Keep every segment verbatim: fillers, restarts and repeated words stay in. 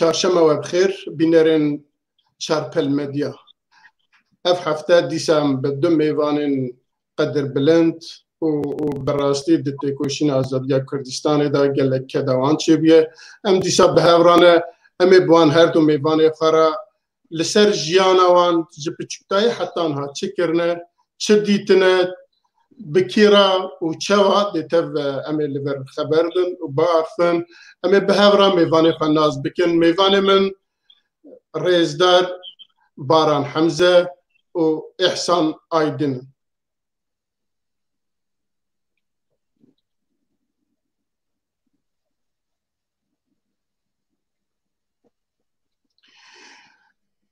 Çarşema we bi xêr, bînerên Çarpel Medya. Ev hefte dîsa em bi du mêvanên qedirbilind û, û bi rastî di têkoşîna azadiya Kurdistanê de gelek keda wan çêbûye. Em dîsa bi hev re ne, em ê bi wan her du mêvanê xwe re li ser jiyana wan ji piçûktayî heta niha çi kirine, çi dîtine, bi kî re û çawa dê tev em ê li vir xeber din û biaxivin. Em ê bi hev re mêvanê xwe nas bikin. Mêvanê min rêzdar Baran Hemze û Îhsan Aydin in.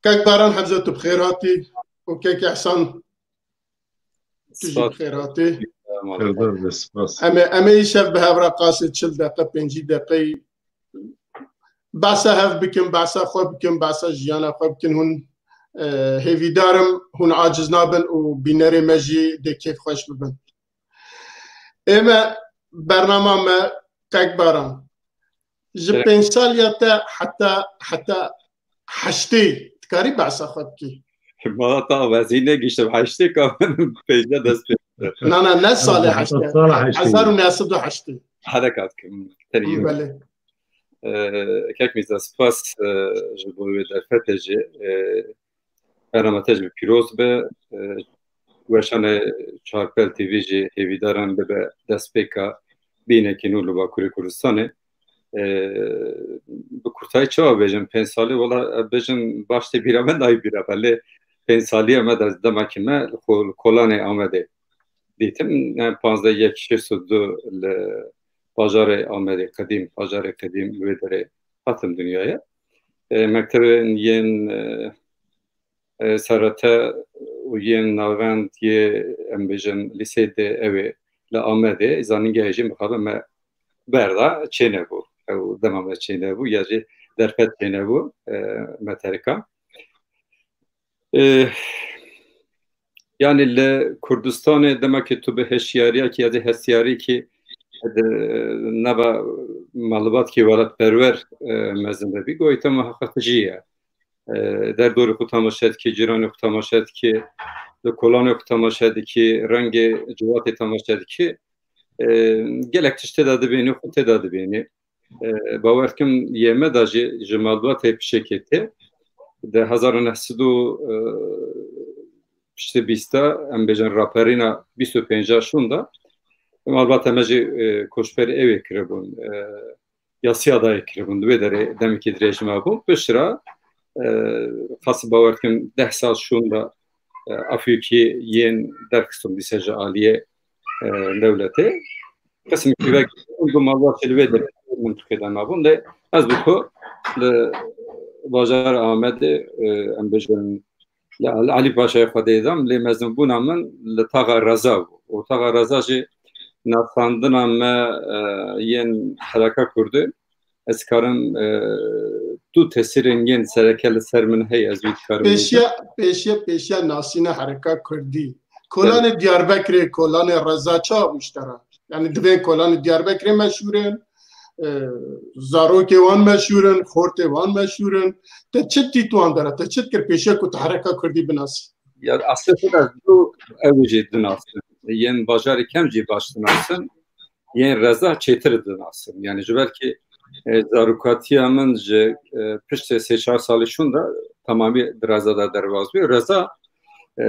Kek Baran Hemze, tu bi xêr hatî û kek Îhsan, tu jî bi Spas. Xêr hatî. Selamun aleyküm. Serdar be, spas. Em ê, em ê îşev bi hev re qasê çil deqe, pêncî deqeyî behsa hev bikin, behsa xwe bikin, behsa jiyana xwe bikin. Hûn, e, hêvîdar im, hûn aciz nabin û bînerê me jî dê kêfxweş bibin. Ê me, bernama me, Kek Baran. Ji Evet. pênc saliya te heta, heta heştê, dikarî behsa xwe bikî? Mala te avazî negiştim heştê ka pênce dest pê. Na, na, ne salê heştê. Sala heştê. Hezar û neh sed û heştê. Herekat kim. Tenî. Belê. Ee, Kek Mîza, spas, e, ji bo wê derfetê jî, e, bernama te jî bi pîroz be. E, weşanê Çarpel T V jî hêvîdaran bibe destpêka bînekî nû li Bakurê Kurdistanê. E, bi kurtayî çawa bêjin? Pênc salî, wela, e, bêjin baş tê bîra me, nayê bîra me. Lê pênc salî me de demekî me li ko-, li kolanê Amedê dîtim. Yani panzdeh yek şêst û du li bajarê Amedê qedîm, bajarê qedîm wê derê hatim dinyaya. E, mektebên yên, e, e, serete û yên navend yê, em bêjin, lîseyê de ew ê li Amedê, zanîngehê jî mixabin me berda çênebû. Ew dema me çênebû, ya jî derfet çênebû, e, me terika. E, yani li Kurdistanê demekî tu bi hişyariyekî ya zî hestiyariyekî di nava malbatkî welatperwer, e, mezin bibî, goyî te muheqeq jî ye. E, derdorê xwe temaşe dikî, cîranê xwe temaşe dikî, li kolanê xwe temaşe dikî, rengê ciwatê temaşe dikî. E, gelek tişt tê de dibînî, xwe tê de dibînî. E, bawer dikim yê me de jî ji malbatê pişekê tê. Di hezar û neh sed û, e, piştî bîsta, em bêjin raperîna bîst û pênca şûn de, malbata me jî, e, koçberî ew ê kiribûn, e, yasiya dayê kiribûn. Di wê derê demekî dirêj mabûn. Piştre, e, qasî bawer dikim deh sal şûn de, e, afyokî yên derxistin dîse ji aliyê, e, dewletê. Qismekî vek û malbatê li wê derê mintiqê de mabûn. Lê ez bi ku li bajarê Amedê, e, em bêjin, li Al-, Alî Paşayê Xwedê dam, lê mezinbûna min li Taxa Reza bû. Û Taxa Reza jî nasandina me, e, yên hereka Kurdî, ez karim, e, tu tesîrên yên sereke li ser min heye, ez wî dikarim bêjim. Pêşiya, pêşiya, pêşiya nasîna hereka Kurdî. Kolanê Diyarbekirê, kolanê Reza çawa bû ji te re? Yani divê kolanê Diyarbekirê meşhûr in, e, zarokê wan meşhûr in, xortê wan meşhûr in. Te çi dît wan dera? Te çi dikir pêşiya ku tu hereka Kurdî binasî? Ya aslında ez du ew jî dinasin. Yên bajarê kem jî baş dinasin. Yên Reza çêtir dinasin. Yani ji ber kî, e, zarokatiya min ji, e, piştê sê çar salî şûn de temamî di Reza de derbas bû. Reza, e,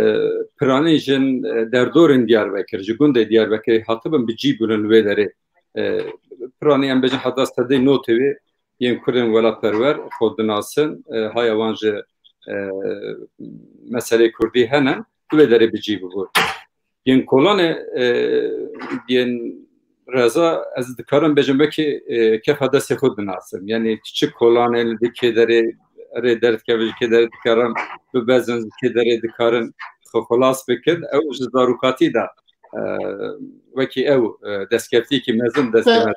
piranî jin, e, derdorên Diyarbekir, ji gundê Diyarbekirê hatibin bi cî bûnin wê derê. E, piranî em bêjin heta sedê notê wê yên Kurdên welatperwer xwe dinasin. E, haya wan ji, e, meselê Kurdî hene, wê derê bi cî bibû. Yên kolanê, e, yên Reza, ez dikarim bêjim, wekî, e, kefa destê xwe dinasim. Yani çi kolanê li di kê derê rê derdikeve, ji kê derê dikarin bibezin, ji kê derê dikarin xwe xilas bikin. Ew ji zarokatî de, e, wekî ew, e, destkeftiyekî mezin destê me.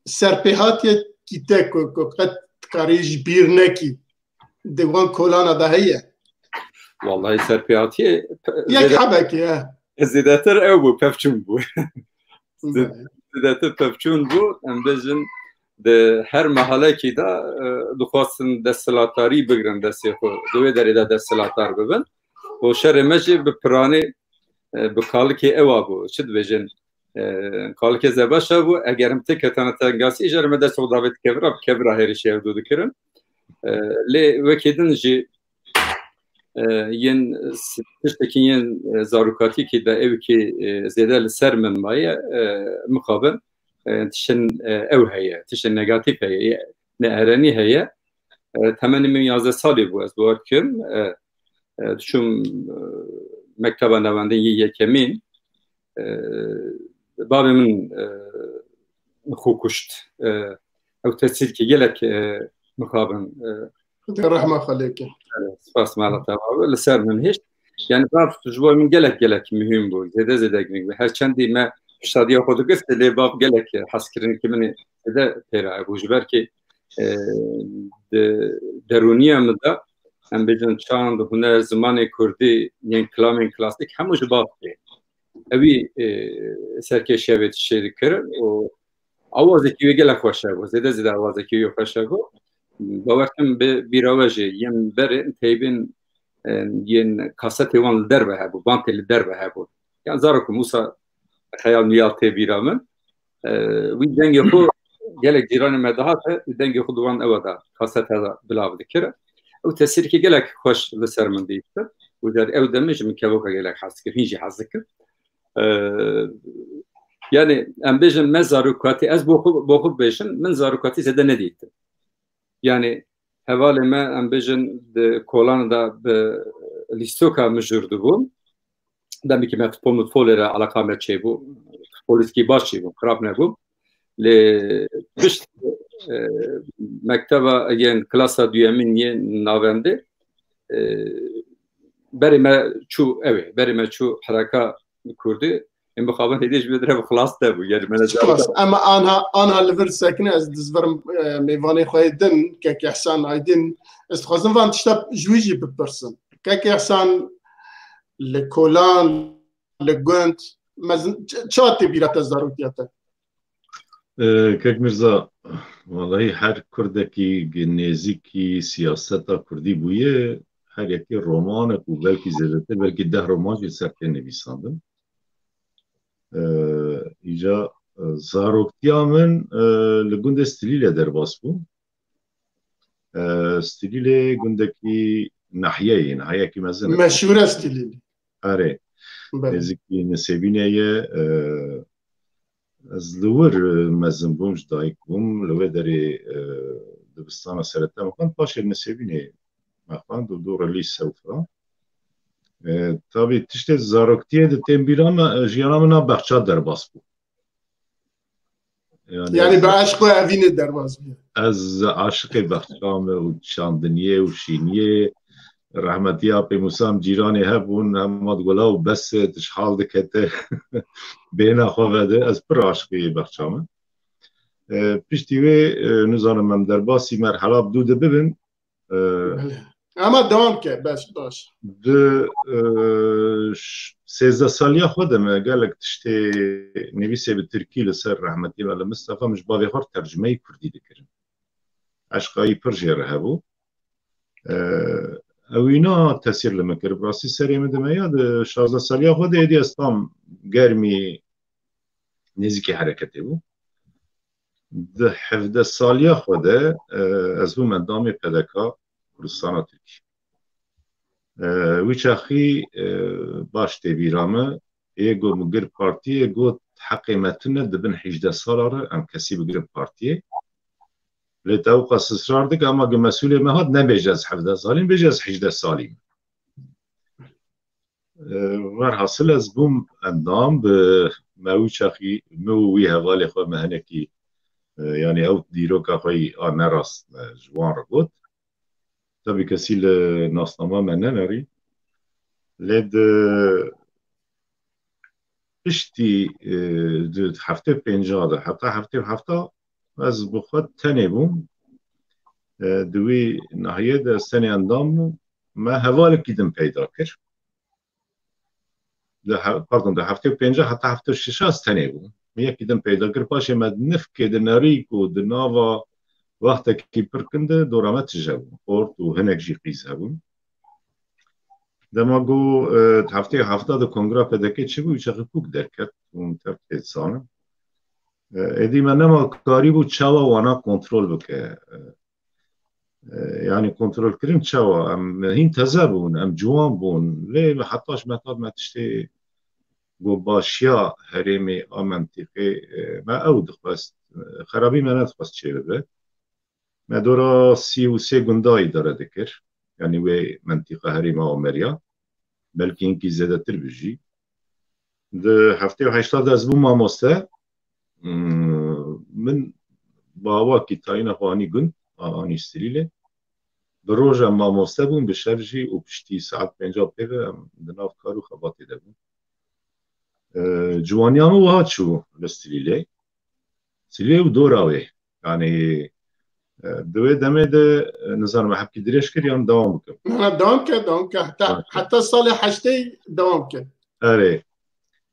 Serpêhatiyekî te ku, ku qet dikarî ji bîr nekî, di wan kolana de heye? Wallahî serpêhatiyê pe-, Yek zêde-, hebekê, he. Zêdetir ew bû, pevçûn bû. Zê-, Belê. Zêdetir pevçûn bû, em bêjin, di her mehalekî de, e, dixwastin desthilatdarî bigrin destê xwe, di wê derê de desthilatdar bibin. Û şerê me jî bi piranî, e, bi kalikê ewa bû. Çi dibêjin? E, kalikê zebeşa bû. Eger em têketane tengasî, jê re me dest û davêt kevira, bi kevira hêrişê ew dû dikirin. E, lê wekî din jî, e, yên s-, tiştekî yên, e, zarokatîkî de ew kî, e, zêde li ser min maye, e, mixabin, e, tiştin, e, ew heye, tiştin negatîf heye, ne erenî heye. E, temenê min yazdeh salî bû, ez bawer dikim. E, e, diçûm, e, mekteba navendin yê yekemîn, e, bavê min, e, xwe kuşt. E, ew tesîrkî gelek, e, mixabin, e, Xwedê rehma xwe lê ke. Spas mala te bav. Li ser min hişt. Yani bav ji bo min gelek, gelek muhîm bû. Zêde, zêde girîng bû. Her çendî me piştadiya xwe digirt, lê bav gelek hezkirinekî min ê zêde pê re hebû. Ji ber kê, e, di derûniya min de, em bêjin çand, huner, zimanê kurdî, yên kilamên klasîk hemû ji bav tê. Ewî, e, serkêşiya vê tiştê dikir û awazekî wê gelek xweş hebû. Zêde zêde awazekî wê xweş hebû. Bawer kim bi bîra we jî yên berê teybên, e, yên kasetê wan li derve hebû, bantê li derve hebû. Yan zarok im wisa xeyal miyal tê bîra min. E, wî dengê xwe gelek cîranê me dihate, wî dengê xwe di wan ewa de, kasete de bilav dikir. Ew tesîrkî gelek xweş li ser min dîtin. Û der ew demê ji min kevoka gelek hez dikir, hîn jî hez dikir. E, yani em bêjin me zarokatî, ez bo xwe, bo xwe bêjim, min zarokatî zêde nedîtin. Yani hevalê me, em bêjin, di kolan de bi lîstoka mijûr dibûn. Demekî me futbol mutbol lê re eleqa me çêbû. Futbolîskî baş çêbû, xirab nebû. Lê pişt, e, mekteba yên klasa duyemîn yên navendê, e, berê me çû ew ê, berê me çû hereka kurdî. Em bixabin hêdî ji vê derê bi xilas nebû. Yani me ne Spas. Ama anha, anha li vir sekine, ez dizverim, e, mêvanê xwe yê din, kek Ehsan Aydin, ez dixwazim van tişta ji wî jî bipirsim. Kek Ehsan, li kolan, li gund, mezin, ç-, ça tê bîra te zarotiya te? E, Kek Mirza, wallahî her kurdekî gi-, nêzîkî siyaseta kurdî bûye, her yekê romanek û belkî zêdetir, belkî deh roman jî ser tê nivîsandin. E, îca, e, zaroktiya min, e, li gundê Stilîlê derbas bû. E, Stilîlê gundekî nahiyeyê, nahiyekî mezin e. Meşhûr e Stilîlê. Erê. Belê. Nêzîkî Nisêbînê ye. E, ez li wir, e, mezin bûm, ji dayik bûm. Li wê derê, e, dibistana serete me xwend. Paşê Nisêbînê me xwend û dû re lîse û filan. E, tabî tiştê zaroktiyê di tên bîra me, e, jiyana min a bexça derbas bû. Yani Yani bi eşq û evînê derbas bûye. Ez aşiqê bexça me û çandiniyê û şîniyê. Rehmetiya pê Mûsa em cîranê hebûn, hema digola û bes e, tu ji hal dikete, bêhna xwe vede. Ez pir aşiqê bexça me. E, piştî wê, e, nizanim em derbasî merhela bi dû de bibin. E, Belê. Ama devam ke, bes, baş. Di, e, ş-, sêzdeh saliya xwe de me gelek tiştê nivîsê bi tirkî li ser rehmetî me li Mistefa min ji bavê xwe re tercumeyî kurdî dikirin. Eşqa wî pir jê re hebû. E, ew wîna tesîr li min kir. Bi rastî serê min dime ya di şazdeh saliya xwe de êdî ez tam germî nêzîkî hereketê bû. Di hevdeh saliya xwe de, e, ez bûm endamê P D K Kurdistana Tirkî. E, wî çaxî, e, baş tê bîra me, ê got min gir partiyê, got heqê me tune, di bin hejdeh sala re em kesî bigirin partiyê. Lê te ewqas israr dike, ama gi mesûlê me hat, nebêje ez hevdeh salîm, bêje ez hejdeh salîm. E, werhasil ez bûm endam bi me wî çaxî, min û wî hevalê xwe me hinekî, e, yani ew dîroka xwe yî a nerast me ji wan re got. Tabî kesî li nasnama me nenerî. Lê di piştî, e, di heftê pênca de heta heftê heft ez bi xwe tenê bûm. E, di wî nahiyê de ez tenê endam bûm. Me hevalekî din peyda kir. Di he-, pardon, di heftê û pênca heta heftê û şeş ez tenê bûm. yekî din peyda kir. Paşê me nifkê di nerî ku di nava wextekî pir kin de dora me tije bû. Xort û hinek jî qîz hebûn. Dema ku, e, heftê hefta de kongra P D K çi bû, çaxî pûk derket, hûn tev tê zanin. E, êdî me nema karî bû çawa wana kontrol bike. E, e, yanî kontrolkirin çawa? Em hîn teze bûn, em ciwan bûn. Lê heta ji me tat me tiştê ku başiya herêmê a mentîqê, e, me ew dixwest. E, xerabî me nedixwest çêbibe. Me dora sî û sê gunda îdare dikir. Yanî wê mentîqa herêma Omeriya. Belkî hinkî zêdetir bi jî. Di heftê û heşta de ez bûm mamoste. Hmm, min bawakî tayîna xwe anî gund, a-, anî Stilîlê. Bi roj em mamoste bûn, bi şev jî û piştî saet pênca pê ve em di nav kar û xebatê de bûn. E, ciwaniya min wiha çû li Stilîlê. Stilîlê û dora wê. Yanî, e, di wê demê de, e, nizanim me hepkî dirêj kir yan dewam bikim? Na, na, dewam ke, dewam ke. Heta, Ha. heta salê heştê dewam ke. Erê.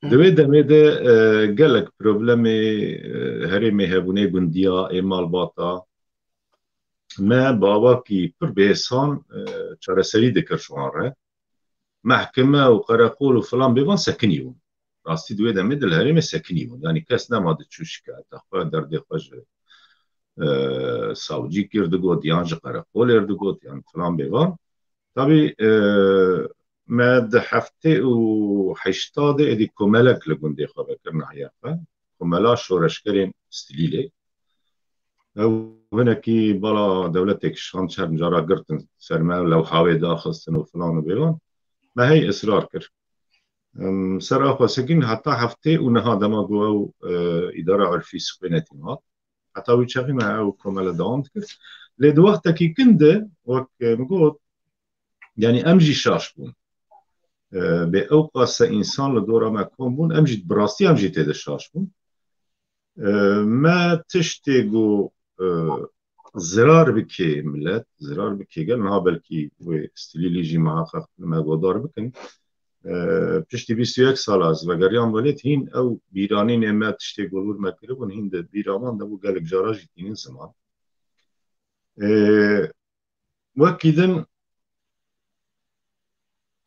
Hı. Di wê demê de, e, gelek problemê, e, herêmê hebûnê gundiya, ê malbata. Me bawakî pir bêsan, e, çareserî dikir ji wan re. Mehkeme û qereqol û filan bêvan sekinî bûn. Rastî di wê demê de li herêmê sekinî bûn. Yanî kes nema diçû şikayeta xwe, derdê xwe ji, e, savcî kir digot, yan ji qereqolê digot, yan filan bêvan. Tabî, e, me di heftê û heşta de êdî komelek li gundê xwe vekir nahiya xwe. Komela şoreşgerên Stilîlê. Ew hinekî bala dewletê kişand, çend cara girtin ser me, lewha wê daxistin û filan û bêvan. Me hey israr kir. Em, ser axa sekin heta heftê û niha dema ku ew, e, îdara urfî sixwênetî hat. Heta wî çaxî me ew komele dewam dikir. Lê di wextekî kin de, wek, e, min got, yanî em jî şaş bûn. E, bê ew qase însan li dora me kom bûn, em jî bi rastî em jî tê de şaş bûn. E, me tiştê ku, e, zirar bikê milet, zirar bikê gel, niha belkî wê Stilîlî jî muheqeq me godar bikin. E, piştî bîst û yek sala ez vegeriyan welêt, hîn ew bîranînê me tiştê ku li wir me kiribûn, hîn di bîra wan de bû, gelek cara jî tînin ziman. E, wekî din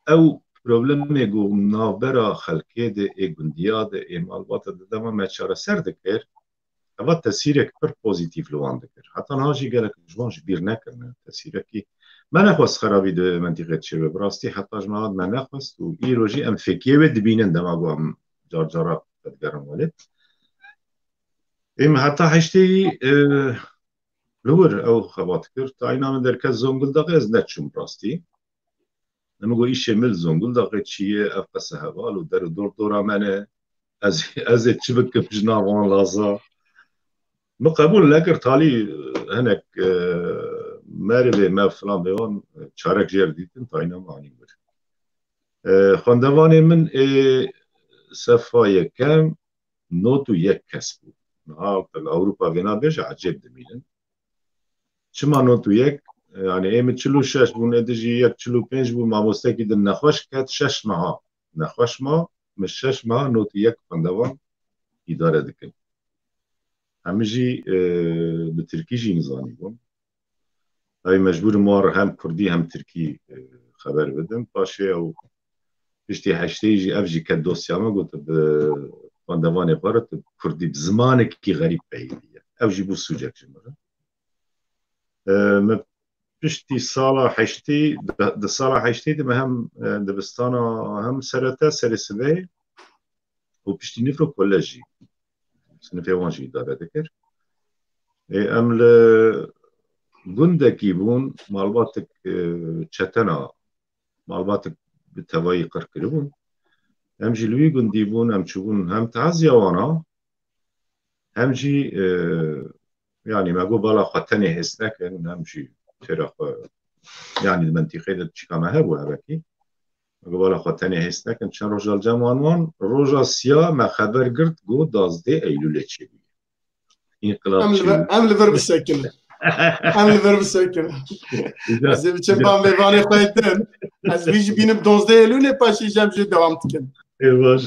ew problemê ku navbera xelkê de, ê gundiya de, ê malbata de dema me çareser dikir, eva tesîrek pir pozîtîf li wan dikir. Heta niha jî gelek ji wan ji bîr nekirine. Tesîrekî me nexwest xerabî di mentîqê çêbe. Bi rastî heta ji me hat me nexwest û îro jî em fêkiyê wê dibînin dema ku em car cara digerin welê. Ê me heta heştê yî, e, li wir ew xebat kir. Tayîna min derket Zonguldakê, ez neçûm rastî. Min got, îşê min li Zonguldakê çi ye, ev qese heval û der û dor dora me ne. Ez, ez ê çi bikim ji nav wan laza? Min qebûl nekir, talî hinek, e, merivê me filan bêvan, e, çarek jê re dîtin, tayîna min anî wir. E, xwendevanê min ê sefa yekem nod û yek kes bû. Niha li Ewropa vêna bêje ecêb dimînin. Çima nod û yek? Yani ê min çil û şeş bûn, ê dijî yek çil û pênc bû, mamostekî din nexweş ket, şeş meha nexweş ma, min şeş meha nod û yek xwendevan îdare dikin. Hemî jî, e, bi tirkî jî nizanî bûn. Ew mecbûr im wan re hem kurdî hem tirkî, e, xeber bidim. Paşê ew piştî heştê jî ev jî ket dosya me, got, bi xwendevanê xwe re tu kurdî bi zimanekî xerîb peyivî ye. Ew jî bû sûcek ji min re. E, me piştî sala heştê, di, di sala heştê de me hem, e, dibistana hem serete, serê sibê û piştî nifro kolej jî, sinifê wan jî îdare dikir. Ê, em li gundekî bûn, malbatek, e, çetena, malbatek bi tevayî qir kiribûn. Em jî li wî gundî bûn, em çûbûn hem teziya wana, hem jî, e, yanî me got bala xwe tenê hês nekin, em jî têra xwe, yanî di mentîqê de çika me hebû hevekî. Me got bala xwe tenê hês nekin, çend roja li cem wan wan, roja siya me xeber girt, got dazdeh Eylûlê çêbûye. Înqilab Em li çêbû. Vir, em li vir bisekinin. Em li vir bisekinin. Güzel, Ez ê biçim güzel. Van mêvanê xwe din. Ez vî jî bînim dozdeh Eylûlê, paşê jem jî dewam dikin. Ê, baş.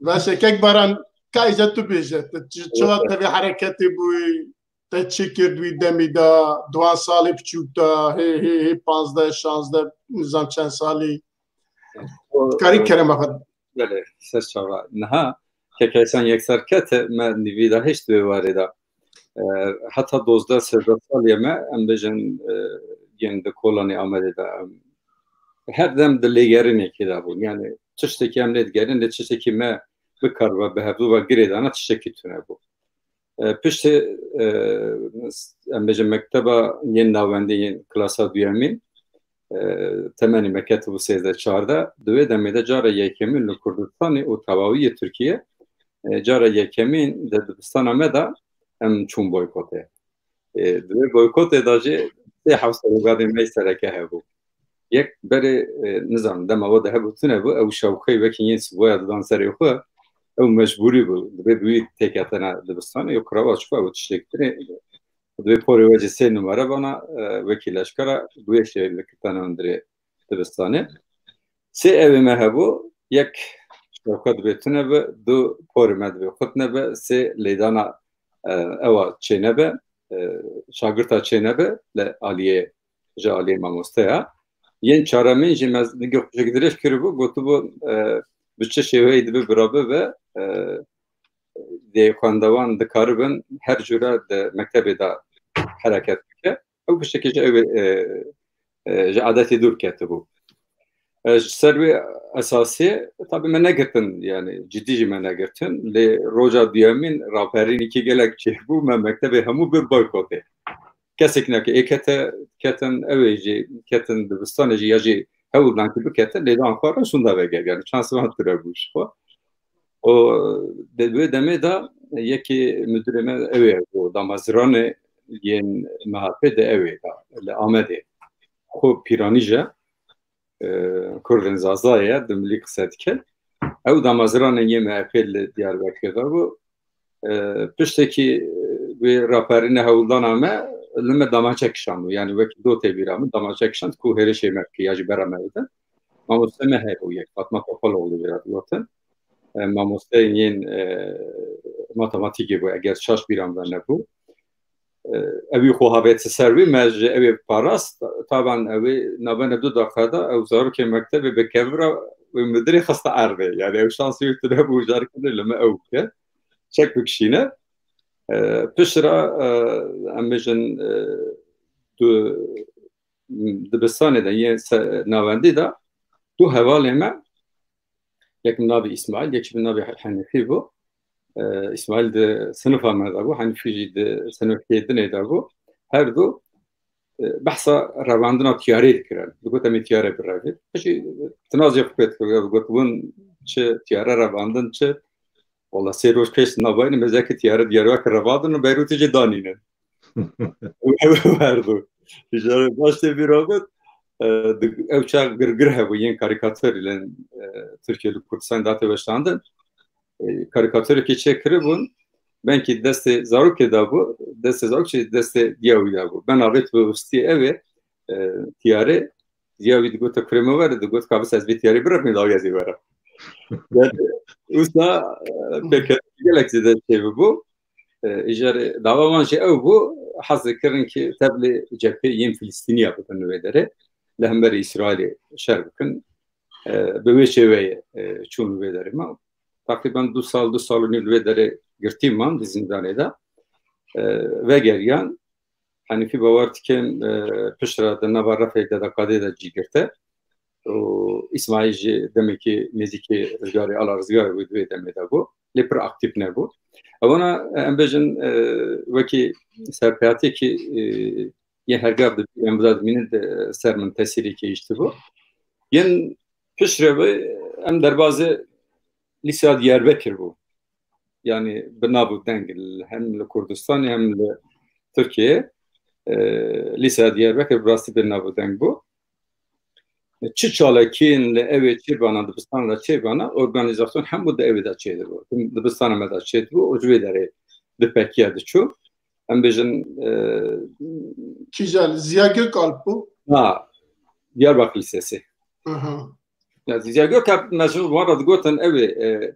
Baş e, kek Baran, Ka îca tu bêje, tu çi, çiwa tevî hereketê bûyî, te çi kir di wî demî de, duwan salî biçûk de, hê, hê, hê panzdeh, şazdeh, nizam çend salî. Karî kerema xwe. Belê, ser çava. Niha kekaysan yekser kete me nivî de hişt wê warê de. E, heta dozdeh sêzdeh salî me, em bêjin, e, yên di kolanê Amedê de em her dem di lêgerinekê de bûn. Yani tiştekî em lê digerin, lê tiştekî me bikaribe bi hevdû ve girêdana tiştekî tune bû. E, piştê, e, em bêjin mekteba yên navendî yên klasa duyemîn, e, temenî me ketibû sêzdeh çardeh, di wê demê de cara yekemîn li Kurdistanê û tewawiyê Tirkiye, e, cara yekemîn di dibistana me de em çûn boykotê. E, di wê boykotê de jî sê hewt sloganê me sereke hebû. Yek berê, e, nizanim, dema we de hebû tune bû, ew şewqeyê wekî yên siboya didan serê xwe, ew mecbûrî bû, divê bi wî têketene dibistanê, ew qirewat çi ew tiştek dinê, divê porê we jî sê numare bana, e, wekî leşkera, bi wê şêwê vekirtene hundirê dibistanê. Sê evê me hebû, yek şewqe divê tune be, du porê me divê xwe tune be, sê lêdana, e, ewa çênebe, e, şagirta çênebe, li aliyê, ji aliyê mamosteya. Yên çaremîn jî me nigê xwe dirêj kiribû, gotibû, e, bi çi şêweyî dibe bira bibe, e, dê xwendevan dikaribin her cure di mektebê de hereket bike. Ew piştekî ji ew, e, e, ji adetê dûr ketibû. E, ji ser wê esasê, tabi me negirtin, yani cidî jî me negirtin. Lê roja duyemîn raperînekî gelek çêbû, me mektebê hemû bir boykotê. Kesek neke, ê kete, ketin, ew ê jî ketin dibistanê jî ya jî hewl dan ki biketin, lê dan xwe re şûnda veger, yani çans wan tune bû ji xwe. O, di wê demê de yekî müdürê me ew ê, o damezrane yên M H P de ew ê da, li Amedê. Xwe Pîranîje, e, Kurdên Zaza ye, di milî qise dike. Ew damezrane yên M H P li Diyarbekir de bû. E, piştekî, e, wê raperîne hewldana me, li me damaçe kişand. Yani wekî do tê bîra min, damaçe kişand ku hêrişê me bike ya jî bera me bidin. Mamoste me hebû yek, Fatma Topaloğlu jê re digotin. E, mamosteyên yên, e, matematîkê bû, eger şaş bîra min ve nebû. E, ew ê xwe havêt ser wî, me ji ew ê parast, taban ew ê navbene du deqa de, ew zarokê mektebê bi kevira wê müdirê xiste erdê. Yani ew şansê wî tune bû, jar kir li me ew bike. Çek bikişîne. E, pişt re, e, em bêjin, e, du, dibistanê de, yên se-, navendî de, du hevalê me, yek bi navê Îsmaîl, yek jî bi navê Henîfî bû. E, Îsmaîl di sinifa me de bû, Henîfî jî di sinifê dinê de bû. Her du, e, behsa revandina tiyarê dikirin. Digot, "Em ê tiyare birevin." Piştî tinazê xwe pê dikir, digot, "Hûn çi tiyare revandin, çi?" Wala sê roj pêş navayî mêzeke tiyare Diyarbekir revandin û Beyrûtê jî danînin. Ew, ew her du. Îjarê baş tê bîra min. E, di-, ew çax girgir hebû, yên karîkatorî li, e, Tirkiye li Kurdistan date weşandin. E, karîkatorekî çêkiribûn, benkî destê zarokê de bû, destê zarok jî destê diya wî de bû. Bena vê tu bi wistiyê ew ê, e, tiyarê, diya wî digot, "Kurê min were," digot, "Ka bes ez vê tiyarê birevim, dawî ez ê werim." Yani, wisa, e, pêke gelek zêde çêbibû. E, îjarê dava wan jî ew bû, hez dikirin ki tevlê cephê yên Filistîniya bibin li wê derê, li hemberî Îsraîlê şer bikin. E, bi wê şêweyê, e, çûn li wê derê. Ma teqrîben du sal, du sal û nîv li wê derê girtî man di zîndanê de. E, vegeriyan, Henîfî bawer dikim, e, pişt re di nava refê de, de qadê de cî girte. Û Îsmaîl jî demekî nêzîkî Rizgarê, ala Rizgarê bû, di wê demê de bû. Lê pir aktîf nebû. Ewana, e, em bêjin, e, wekî serpêhatiyekî, e, yên hergav di bîra min de dimîne, di ser min tesîrê gihîştibû. Yên piştre ve em derbazê Lîseya Diyarbekir bû. Yani bi nav û deng, hem li Kurdistanê hem li Tirkiyeyê, e, Lîseya Diyarbekir bi rastî bi nav û deng bû. Çi çalakiyên li ew ê çêbana, dibistana de çêbana, organîzasyon hemû di ew ê de çêdibû. Dibistana me de çêdibû, û ji wê derê dipekiya diçû. Em bêjin, e, Kîjan? Ziya Gökalp bû? Na, Diyarbakir Lisesi. Aha. Ya, Ziya Gökalp, me ji wan re digotin, ew ê, e,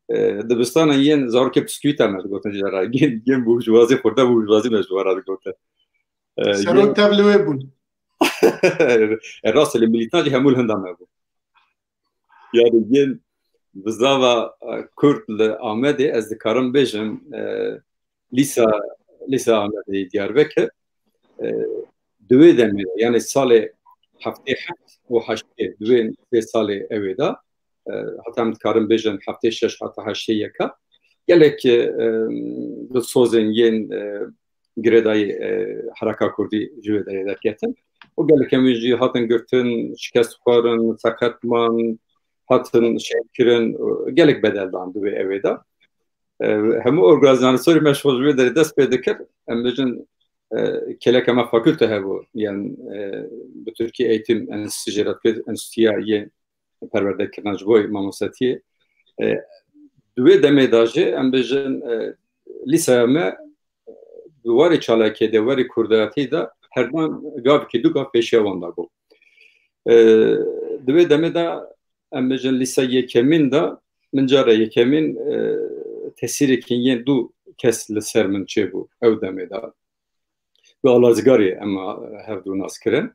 E, dibistana yên zarokê biskûîta me digotin jî ra. Yên, yên bûjwazî, xurda bûjwazî me ji we re digotin. E, Serok yên tev li wê bûn. E, rast e, lê milîtan jî hemû li hinda me bû. Yani yên bizava, e, Kurd li Amedê, ez dikarim bêjim, e, Lîsa, Lîsa Amedê Diyarbekir, e, di wê demê de, yani salê heftê heft û heştê, di wê sê salê ewê de, e, heta em dikarin bêjin heftê şeş heta heştê yeka, gelek, e, dilsozên yên, e, girêdayî, e, hereka kurdî ji wê derê derketin. Û gelek em jî hatin girtin, şikest xwarin, seqet man, hatin şehîd kirin, û gelek bedel dan di wê ewê de. E, hemû organîzatorê me ji xwe ji wê derê dest pê dikir. Em bêjin, e, kêleke me fakülte hebû, yan, e, bi Tirkî eğitim enstitüsü jê re dikir, enstitüya yê perwerdekirina ji bo mamostetiyê. E, di wê demê de jî em bêjin, e, lîseya me, e, di warê çalakiyê de, warê kurdayetî de her dem gavekî du gav pêşiya wan de bû. E, di wê demê de em bêjin lîsa yekemîn de min cara yekemîn, e, tesîrekî yên du kes li ser min çêbû ew demê de. Bi Alazgarê em hevdu nas kirin.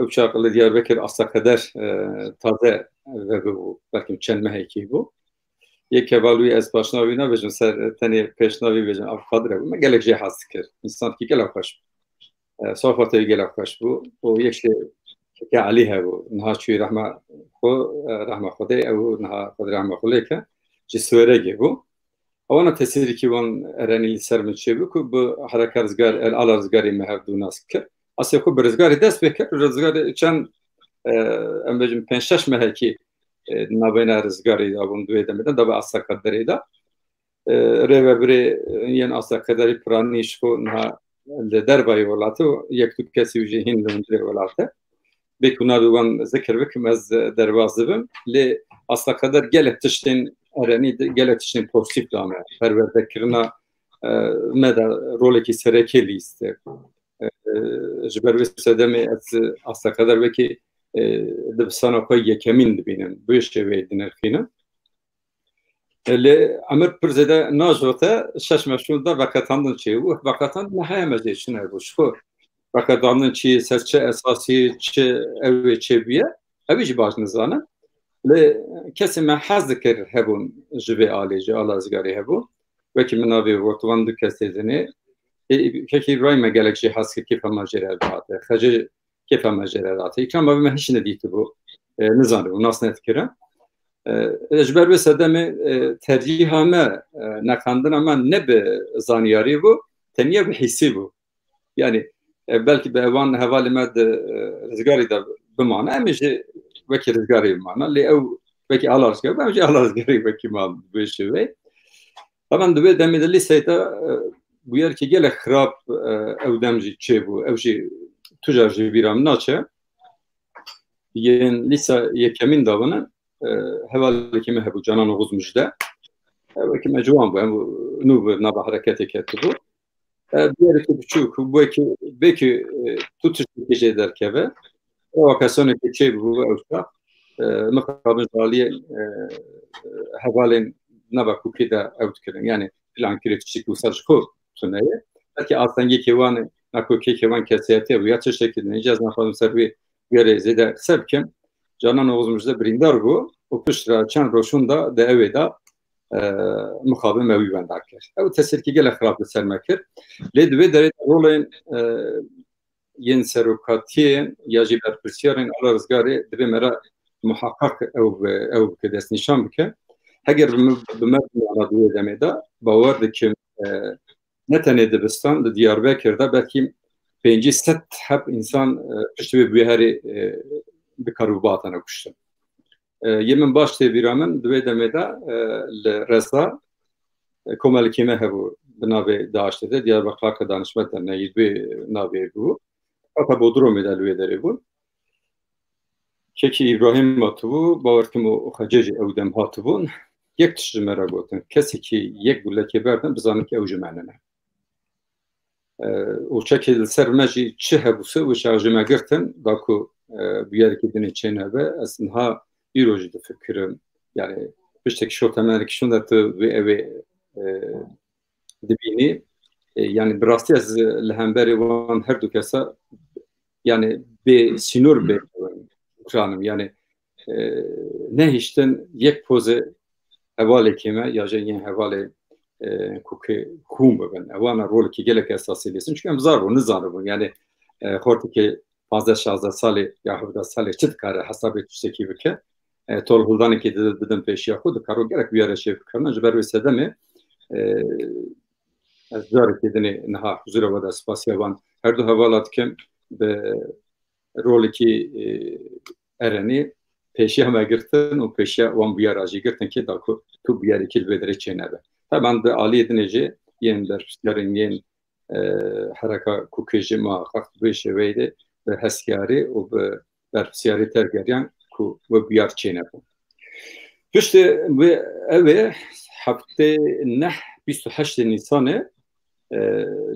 Ew çax li Diyarbekir Asta Qeder, e, taze vebibû, belkim çend mehekî bû. Yek heval wî ez paşnavî nabêjim, ser tenê pêşnavî bêjim, Abdulkadir hebû. Me gelek jê hez dikir. Însankî gelek xweş bû. E, sohbetê wî gelek xweş bû. Û yek jî Keke Elî hebû. Niha çûyî rehma xwe, e, rehma Xwedê, ew niha Xwedê rehma xwe lê ke. Ji Swêregê bû. Ewana tesîrîkî wan erenî li ser min çêbû ku bi hereka Rizgar, El Ala Rizgarê me hevdu nas kir. Asê xwe bi Rizgarê dest pê kir, Rizgarê çend, e, em bêjin pênc şeş mehekî, e, di navbeyna Rizgarê de bûn, di wê demê de, da bi Asta Qederê de. E, rêvebirê yên Asta Qederî Piranî ji xwe niha li dervayê welatê û yek du kesî jî hîn li hundirê welatê. Bê ku navê wan zikir bikim, ez derbas dibim. Lê Asta Qeder gelek tiştên erenî, gelek tiştên pozîtîf dane. Perwerdekirina, e, me de rolekî serekê lîstik. E, ji ber wê sedemê ez Asta Qeder wekî, e, dibistana xwe yekemîn dibînim. Bi wê şêweyê dinirxînim. Lê emir pir zêde najote, şeş meşûl de veqetandin çêbû. Veqetandin heye me jê çi nebû. Ji xwe veqetandin çi, ser çi esasî, çi ew ê çêbûye, ew ê jî baş nizanin. Lê kesê me hez dikir hebûn ji vê alê, ji ala Rizgarê hebûn. Wekî min navê got, van du kesê dinê. Ê, Kekî Îbrahîm me gelek jê hez kir, kêfa me jê re dihate. Xecê kêfa me jê re dihate. Îkram Babî me hiç nedîtibû. E, nizanibû, nas nedikirin. E, ji ber wê sedemê, e, tercîha me, e, neqandina me ne bi zanyarî bû, tenya bi hîsî bû. Yani, e, belkî bi ewan hevalê me di, e, Rizgarê de bimane, em ê jî wekî Rizgarê bimane. Lê ew wekî ala Rizgarê, em jî ala Rizgarê wekî man bi vê şêweyê. Taban di wê demê de lîseyê de, e, bûyerkî gelek xirab, e, ew dem jî çêbû. Ew jî tu car ji bîra min naçe. Yên lîsa yekemîn de bûne, e, hevalekî me hebû, Canan Oğuz Mujde. Ew wekî me ciwan bû, em nû bi nava hereketê ketibû. E, bûyerkî biçûk, bûyerkî, belkî, e, tu tiştekî jê derkeve. Provokasyonekî çêbû ew çax. E, mixabin ji aliyê, e, hevalên nava kûkî de ew dikirin. Yani plankirê tiştekî wisa ji xwe tune ye. Belkî astengiyekê wan, nakokiyekê wan kesiyetî bû ya tiştekî din. Îca ez naxwazim ser wê bûyerê zêde qise bikim. Canan Oğuz Mujde birîndar bû û pişt re çend roj hûn de di ewê de, e, mixabin me wî wenda kir. Ew tesîrkî gelek xirab li ser me kir. Lê di vê derê de rolên, e, yên serokatiyên ya jî berpirsiyarên ala Rizgarê divê me re muheqeq ew bi, ew bike, destnîşan bike. Heger bi me, bi me bimana di wê demê de, bawer dikim, e, ne tenê dibistan, li Diyarbekir de belkî pêncî sed heb însan, e, piştî wê bûyerê, e, bi kar û ba hatine kuştin. E, yê min baş tê bîra min, di wê demê de, e, li Reza, e, komelekê me hebû bi navê DAIŞ de, Diyarbakir Danişmet Derneği, bi navê bû. Heta Bodrumê de li wê derê bûn. Kekî Îbrahîm hatibû, bawer kim û Xecê jî ew dem hatibûn. Yek tişt ji me re gotin, kesekî yek gulekê berdin, bizanin ki ew ji me nine. E, û çekê li ser me jî çi hebûse, wê çax ji me girtin, da ku, e, bûyerekî dinê çê nebe, ez niha îro jî difikirim. Yani, piştekî şo temenekî şûnde tu vê ew ê, e, dibînî. E, yani bi rastî ez li hemberê wan her du kesa, yani bê sînor bê ukran im. Yani, e, nehiştin yek pozê hevalekê me ya jî yên hevalê, e, ku ki hûn bibin. Ewana rolekî gelek esasî lîstin. Çünkü em zar bûn, nizanibûn. Yani, e, xortekê pazdeh şazdeh salî ya hevdeh salî çi dikare hesabê tiştekî bike? E, tolhildanekê di-, bidin pêşiya xwe, dikaro gelek biyare çê bikirine. Ji ber wê sedemê, e, ez carekê dinê niha huzura we de spasiya van her du hevala dikim. Bi rolekî, e, erenî pêşiya me girtin û pêşiya wan biyara jî girtin ki da ku tu biyarekî li vê derê çênebe. Taban bi aliyê dinê jî yên berpirsiyarên yên, e, hereka kukê jî muhaqqaq bi vê şêweyê de bi hestiyarî û bi berpirsiyarî tergeriyan ku we biyar çênebû. Piştî wê ew ê heftê neh bîst û heştê Nîsanê, e,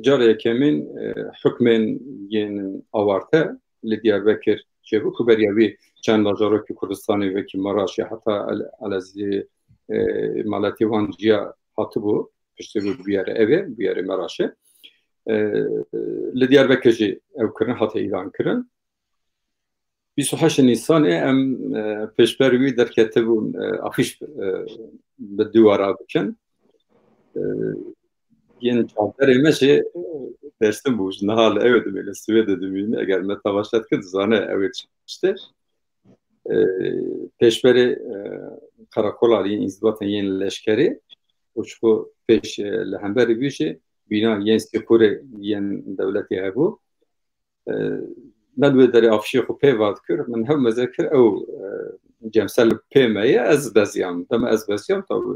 cara yekemîn, e, hukmên yên awarte li Diyarbekir çêbû ku beriya wî çend bajarokî Kurdistanê wekî Maraşê heta El-, Elezî, e, maletê wan ciya hatibû piştî wî biyare ev ê, biyare Maraşê. E, li Diyarbekir jî ew kirin, hate îlan kirin. Bîst û heşt Nîsanê em, e, pêşber wî derketibûn, e, afîş, e, bi dîwara bikin. E, yên çavderê me jî, e, Dêrsim bû. Ji niha li ew dimîne, li Swêdê dimîne. Eger me temaşe dike, dizane ew ê tiştê. E, pêşberê, e, qereqola yên înzîbatên yên leşkerî û ji xwe pêş, e, li hemberî wî jî bîna yên sîkorê yên dewletê hebû. E, me li wê derê afişê xwe pê va dikir, min hev meze kir, ew, e, cemsel pê me ye, ez beziyam. Dema ez beziyam, tabi,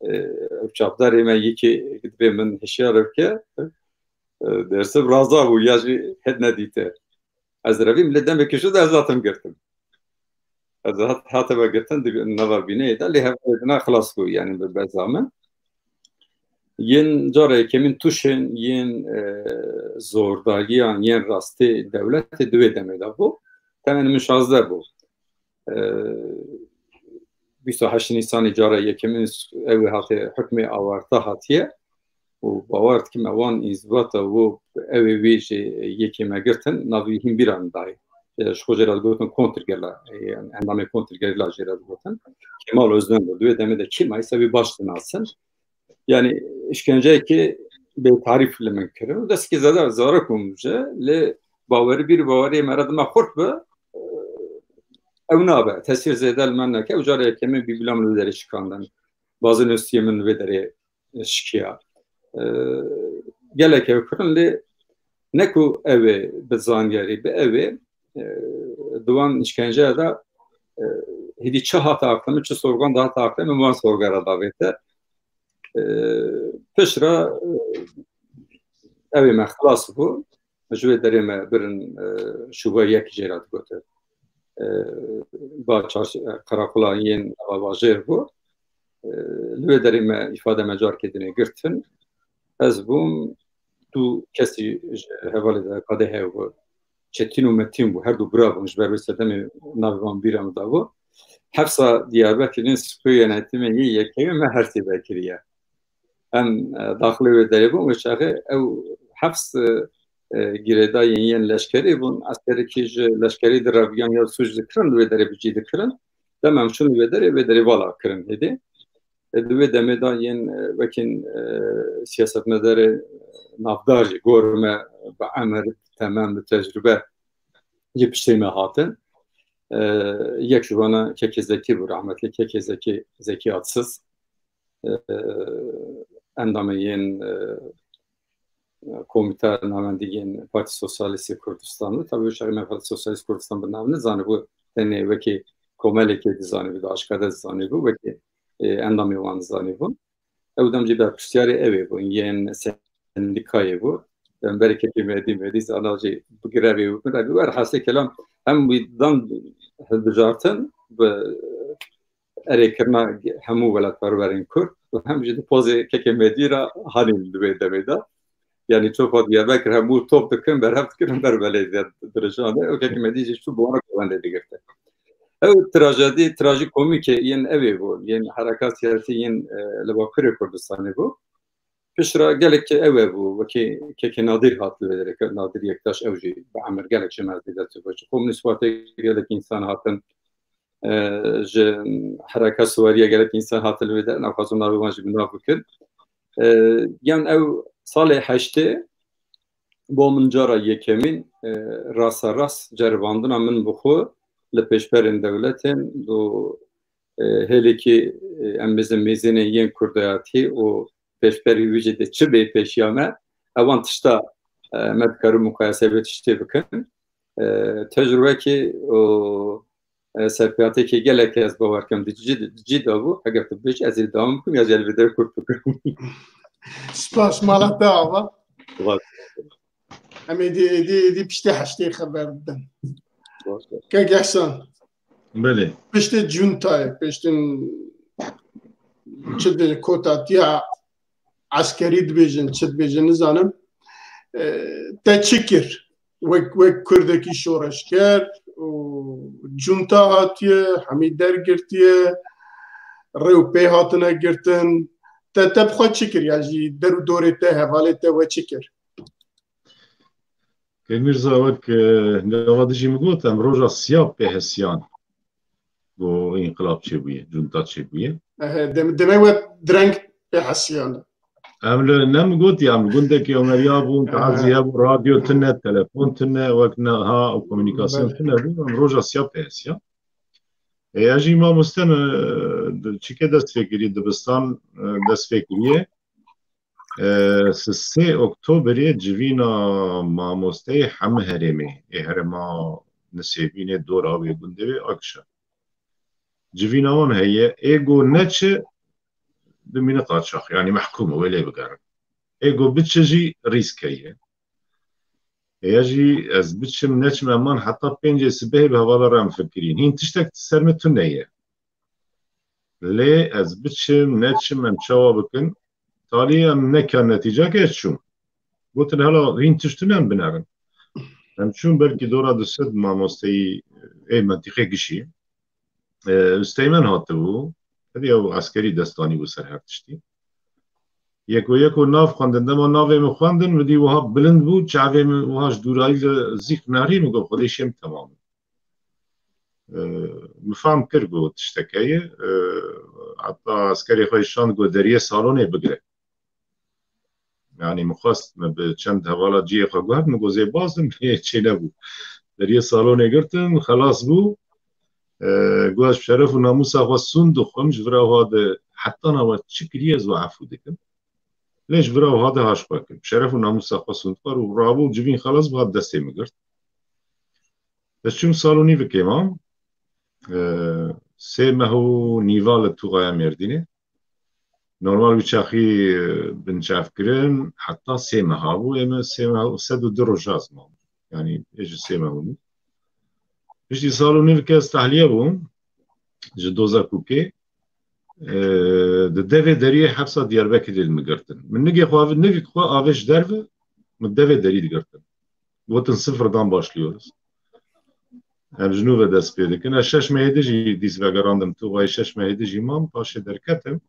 e, ew çavdarê me yekê dibê min hişyar bike, e, Dêrsim raza bû, ya jî hêt nedîte. Ez revîm, lê demekî ji de ez hatim girtin. Ez hat-, hatime girtin di nava bîneyê de, lê hevalê dina xilas bû, yani bi beza min. Yên cara yekemîn tûşên yên, e, zordariyan yên rastê dewletê di wê demê de bû. Temenê min şazdeh bû. E, bîst û heşt Nîsanê cara yekemîn ew ê hate hukmê awarte hatiye. Û bawer dikim ewan înzibata û ew ê wê jî yekê me girtin, navî hîn bîra min dayê. E, ji xwe jê re digotin kontrgerîla, e, endamê kontrgerîla jê re digotin. Kemal Özdemir, di wê demê de kî mayîsa wî baş dinasin. Yani, îşkenceyekî bêtarîf li min kirin. Destkî zêde zarok bûm ji, lê bawerî bîr baweriyê me re dima xurt bi, e, ew nabe. Tesîr zêde li me neke. Ew cara yekemîn bîbîla min li derê şikandin. Bazin ûstiyê min li vê derê şikiya. E, gelek ew kirin, lê ne ku ew ê bi zanyarî, bi ew ê, e, di wan îşkenceya de, e, hêdî çi hate aqilê min, çi sorgan de hate aqilê min, wan sorgera davête. E, pişt re, e, ew ê me xilas bû. Ji wê derê me birin, e, şûbe yek jê re digotin. E, ba çarş-, e, qereqola yên nava bajêr bû. E, li wê derê me îfade me carkê dinê girtin. Ez bûm, du kesî ji hevalê de kadê hev bû. Çetin û Metin bû, her du bira bûn, ji ber wê sedemê navê wan bîra min dabû. Hefsa Diyarbekirê yên sipê yönetimê yê yekemîn me hersê vekiriye. Em, e, daxilê wê derê bûn, wê çaxê ew hefs, e, e, girêdayên yên leşkerî bûn. Eskerekî ji leşkerî direviyan ya sûc dikirin, li wê derê bi cî dikirin. Dem em çûn li wê derê, wê derê vala kirin hêdî. E, di wê demê de yên, e, wekî, e, siyasetmedarê navdar jî, gor me, bi emir, bi temem, bi tecrube jî piştê me hatin. E, yek ji wana Kekê Zekî bû, rahmetli Kekê Zekî, Zekî Atsiz. E, endamê yên, e, Komîteya Navendî yên Partî Sosyalîst Kurdistan bû. Tabii wê çaxê me Partî Sosyalîst Kurdistan bi nav nizanibû, tenê wekî komelekê dizanibû, di aşkare dizanibû, wekî, e, endamê wan dizanibû. Ew dem jî berpirsiyarê ew ê bû, yên sendîkayê bû. Em berê kekê Medî, Medî zana jî bi grevê û grevê wer hesê kelam hem wî dan hilbijartin bi erêkirina hemû welatperwerên Kurd û hem jî di pozê kekê Medî re hanîn di wê demê de. Yanî çopa Diyarbekir hemû top dikin, berhev dikirin ber belediye dirijane. Û kekê Medî jî çû bi wan re govendê digirtin. Ew trajedî, trajikomîkê yên ew ê bû, yên hereka siyasî yên, e, li Bakurê Kurdistanê bû. Piştre gelek ew ê bû, wekî kekê Nadir hat li wê derê ket, Nadir Yektaş, ew jî bi emir gelek ji mezî dest xwe ji komûnîst partiyê gelek însan hatin, e, ji hereka Siwariya gelek însan hatin li wê derê, naxwazim navê wan jî bi nav bikin. E, yan ew salê heştê bo min cara yekemîn, e, rasterast ceribandina min bi xwe li pêşberên dewletên do, e, hêlekî, e, em bêjin mêzênên yên kurdayatî û pêşberî wî jî de çi bê pêşiya me, ewan tişta, e, me dikarin muqayese vê tiştê bikin. E, tecrubekî û, e, serpêhatêkê gelek ez bawer kem di cî, di cî de bû. Eger tu bêjî ez ê dewam bikim ya jî ez vê derê kurt bikim. Spas, mala te ava. Spas. Em êdî, êdî, êdî piştî heştê xeber bidin. Spas. Kek Ehsan. Belê. Piştî cuntayê, piştî çi di kota tiya eskerî dibêjin, çi dibêjin nizanim. E, te çi kir? Wek, wek kurdekî şoreşger û cunta hatiye, hemî dergirtiye, rê û pê hatine girtin. Te, te bi xwe çi kir? Ya jî der û dorê te, hevalê te we çi kir? Kek Mîrza, wek, e, gava dijî min got, em roja siya pê hesiyan. Ku înqilab çêbûye, cunta çêbûye. Ehe, dem-, demê we direng pê hesiyan. Em li, ne min gotiye, em li gundekê Omeriya bûn, Ehe. Tazî hebû, radyo tune, telefon tune, wek niha û komûnîkasyon Belê. Tune bû, em roja siya pê hesiyan. E, ez jî mamoste me, di çike dest pê kirî, dibistan, e, dest pê kiriye. E, sê Oktoberê civîna mamosteyê hemû herêmê, ê herêma Nisêbînê, dora wê gundê wê akişa. Civîna wan heye, ê go neçe, bimîne qaçax, yanî mehkûm e, wê lê bigerin. Ê go biçe jî rîsk heye. Ê ya jî ez biçim, neçim, em man heta pêncê sibehê bi hevala re em fikirîn. Hîn tiştek ser min tune ye. Lê ez biçim, neçim, em çawa bikin? Talî em nekan netîcake, ez çûm. Gotin, hela hîn tişt tune, em binerin. Em çûn belkî dora du sed mamosteyî ê mentîqê gişî. E, Üsteğmen hatibû. Hedi ew eskerî destanî bû ser her tiştî. Yeko yeko nav xwendin. Dema navê min xwendin, min dî wiha bilind bû, çavê min wiha ji dûrayî li zîq nerî, min got, Xwedê şêm temam. E, min fehm kir ku tiştek heye. E, heta eskerê xwe şand ku deriyê salonê bigire. Yanî min xwest, min bi çend hevala cihê xwe guhert, min got, zê baz im, lê çê nebû. Deriyê salonê girtin, xelas bû. E, got, ez bi şeref û namûsa xwe sûnd dixwim, ji vira wiha de heta nava çi kiriye ez we efû dikim. Lê ji vira wiha de haş xwe kim. Şeref û namûsa xwe sûnd xwar û rabû civîn xelas bû, hat destê min girt. Ez çûm salonî vikê mam. E, sê meh û nîva li Tuxaya Mêrdînê. Normal wî çaxî, e, binçavkirin, heta sê meha bû, ê me sê meha û sed û du roja ez mam. Yanî ê ji sê meh û nîv. Piştî sal û nîv ke ez tahliye bûm, ji doza Kûkê, e, di devê deriyê hepsa Diyarbekirê li min girtin. Min nigê xwe, nigê xwe avê ji derve, min devê derî digirtin. Gotin, sıfırdan başlıyoruz. Em ji nû ve dest pê dikin. Ez şeş mehê di jî dîs vegerandim. Tuxayê şeş mehê di jî mam, paşê derketim.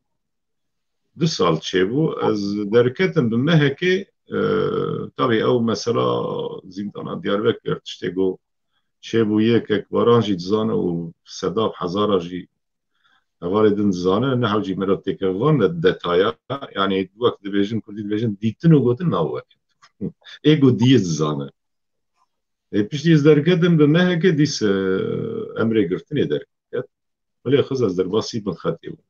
Du sal çêbû. Ez derketim bi mehekê, e, tabî ew mesela zîndana Diyarbekir tiştê ku çêbûye, kek Baran jî dizane û sedaf hezara jî hevalê din dizane, ne hewcî mero têke van de detaya, yanî wek dibêjin, kurdî dibêjin, dîtin û gotin nabû wek. Ê ku diyê dizane. Ê piştî ez derketim bi meheke dîs, e, emrê girtinê derket. Belê xiz ez derbasî bin xetê bûm.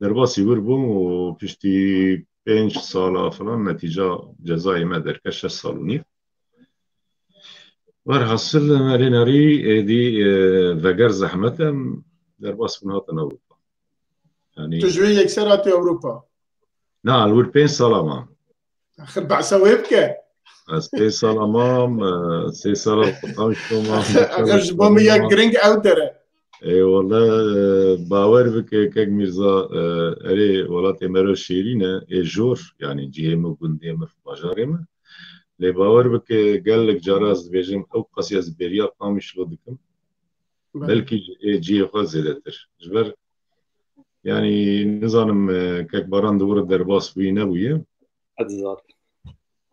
Derbasî wir bûm û piştî pênc sala filan netîca cezayê me derket, şeş sal û nîv. Werhasil, me lê nerî, êdî, e, veger zehmet em derbas bûn hatin Ewropa. Yanî Tu ji wê yekser hatî Ewropa? Na, li wir pênc sala mam. Axir behsa wê bike. Ez pê sala mam, e, sê sala Qamişlo mam. Axir ji bo min ya giring ew der e. Ê, wele, e, bawer bike, kek Mîrza, e, erê, welatê me re şêrîn e, ê jor, yanî cihê me, gundê me, bajarê me. Lê bawer bike, gelek cara ez dibêjim, ew qasî ez bêriya Qamişlo dikim. Belkî ji ê cihê xwe zêdetir. Ji ber, yanî, nizanim, e, kek Baran di wir derbas bûyî nebûye. Ez dizanim.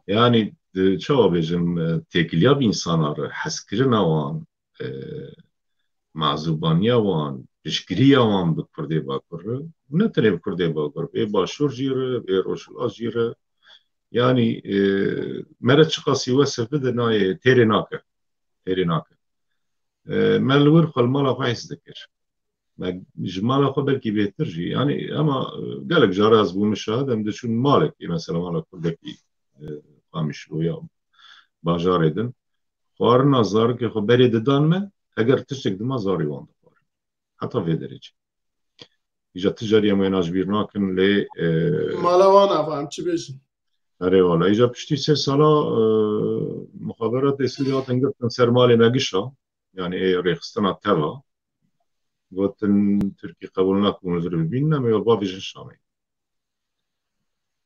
Yanî, e, çawa bêjim, e, têkiliya bi însana re, hezkirina wan, e, mazûbaniya wan, piştgiriya wan bi Kurdê Bakur re, ne tenê bi Kurdê Bakur, bi ê Başûr jî re, bi ê Rojhilat jî re. Yanî, e, mere çiqasî wesif bide nayê, têrê nake. Têrê nake. E, me li wir xwe li mala xwe hîs dikir. Me ji mala xwe belkî bêtir jî. Yanî, ema, e, gelek cara ez bûme şahid, em diçûn malekê, mesela mala Kurdekî, e, Qamişlo ya bajarê din. Xwarina zarokê xwe berê didan me, eger tiştek dima zarê wan dixwarin. Heta vê derece. Îja ti carî em wêna ji bîr nakin, lê, e, Mala wan ava, em çi bêjin? Erê wala. Îja piştî sê sala, e, muxaberatê Sûrî hatin girtin ser malê me gişa. Yanî ê rêxistina teva. Gotin, Tirkî qebûl nakin hûn vir bibînin, em ê bavêjin Şamê.